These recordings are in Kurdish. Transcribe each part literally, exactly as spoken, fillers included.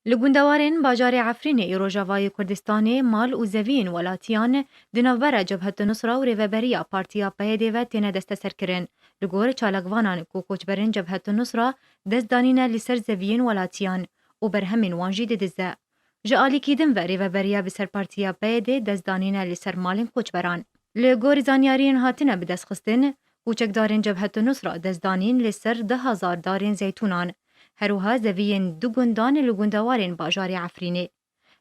Li gundewarên bajarê Efrînê ê Rojavayê Kurdistanê mal û zeviyên welatiyan di navbera Cebhet Nusra û rêveberiya Partiya P Y D ve têne desteserkirin. Li gor çalakvanan ku koçberên Cebhet Nusra dest danîne li ser zeviyên welatiyan û berhemên wan jî didize. Ji alîkî din ve rêveberiya bi ser Partiya P Y D dest danîne li ser malên koçberan. Li gorî zanyariyên hatine bidestxistin, koçekdarên Cebhet Nusra dest danîn li ser du hezar darên zeytûnan. Her wiha zeviyên du gundan li gundewarên bajarê Efrînê.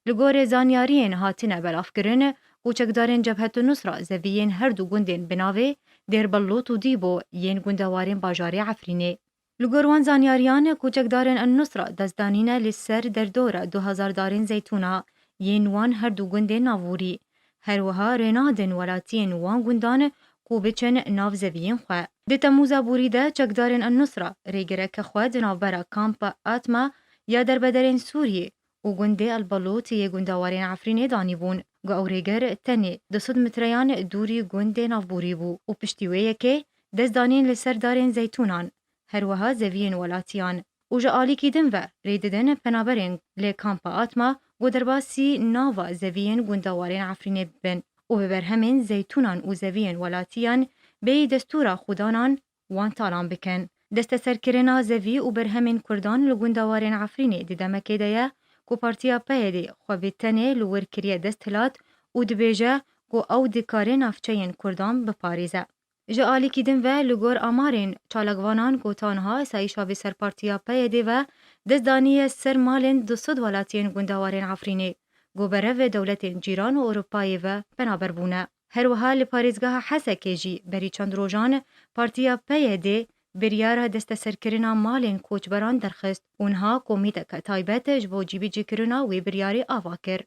Li gorî zanyariyên hatine belavkirin, koçekdarên Cebhet Nusra zeviyên her du gundên bi navê Dêrbelût û Dîbo yên gundewarên bajarê Efrînê. Li gor wan zanyariyan, koçekdarên El Nusra dest danîne li ser derdora du hezar darên zeytûna yên wan her du gundên navûrî. Her wiha rênadin welatiyên wan gundan ku biçin nav zeviyên xwe. Di Temûza borî de çekdarên El Nusra rêgireke xwe di navbera Kampa Atma ya derbederên Sûriyê û gundê El Belût yê gundewarên Efrînê danîbûn. Ku ew rêgir tenê du sed metreyan dûrî gundê navborî bû û piştî wê yekê dest danîn li ser darên zeytûnan, her wiha zeviyên welatiyan. Û ji alîkî din ve rê didin penaberên li Kampa Atma ku derbasî nava zeviyên gundewarên Efrînê bibin û bi berhemên zeytûnan û zeviyên welatiyan bêyî destûra xwedanan wan talan bikin. Desteserkirina zevî û berhemên Kurdan li gundewarên Efrînê di demekê de ye ku Partiya P Y D xwe bi tenê li wir kiriye desthilat û dibêje ku ew dikare navçeyên Kurdan biparêze. Ji alîkî din ve li gor amarên çalakvanan ku ta niha asayîşa bi ser Partiya P Y D ve dest daniye ser malên du sed welatiyên gundewarên Efrînê ku berev dewletên cîran û Ewropayê ve penaber bûne. Her wiha li parêzgeha Hesekê jî berî çend rojan Partiya P Y D biryara desteserkirina malên koçberan derxist û niha komîteke taybet ji bo cîbicîkirina wê biryarê ava kir.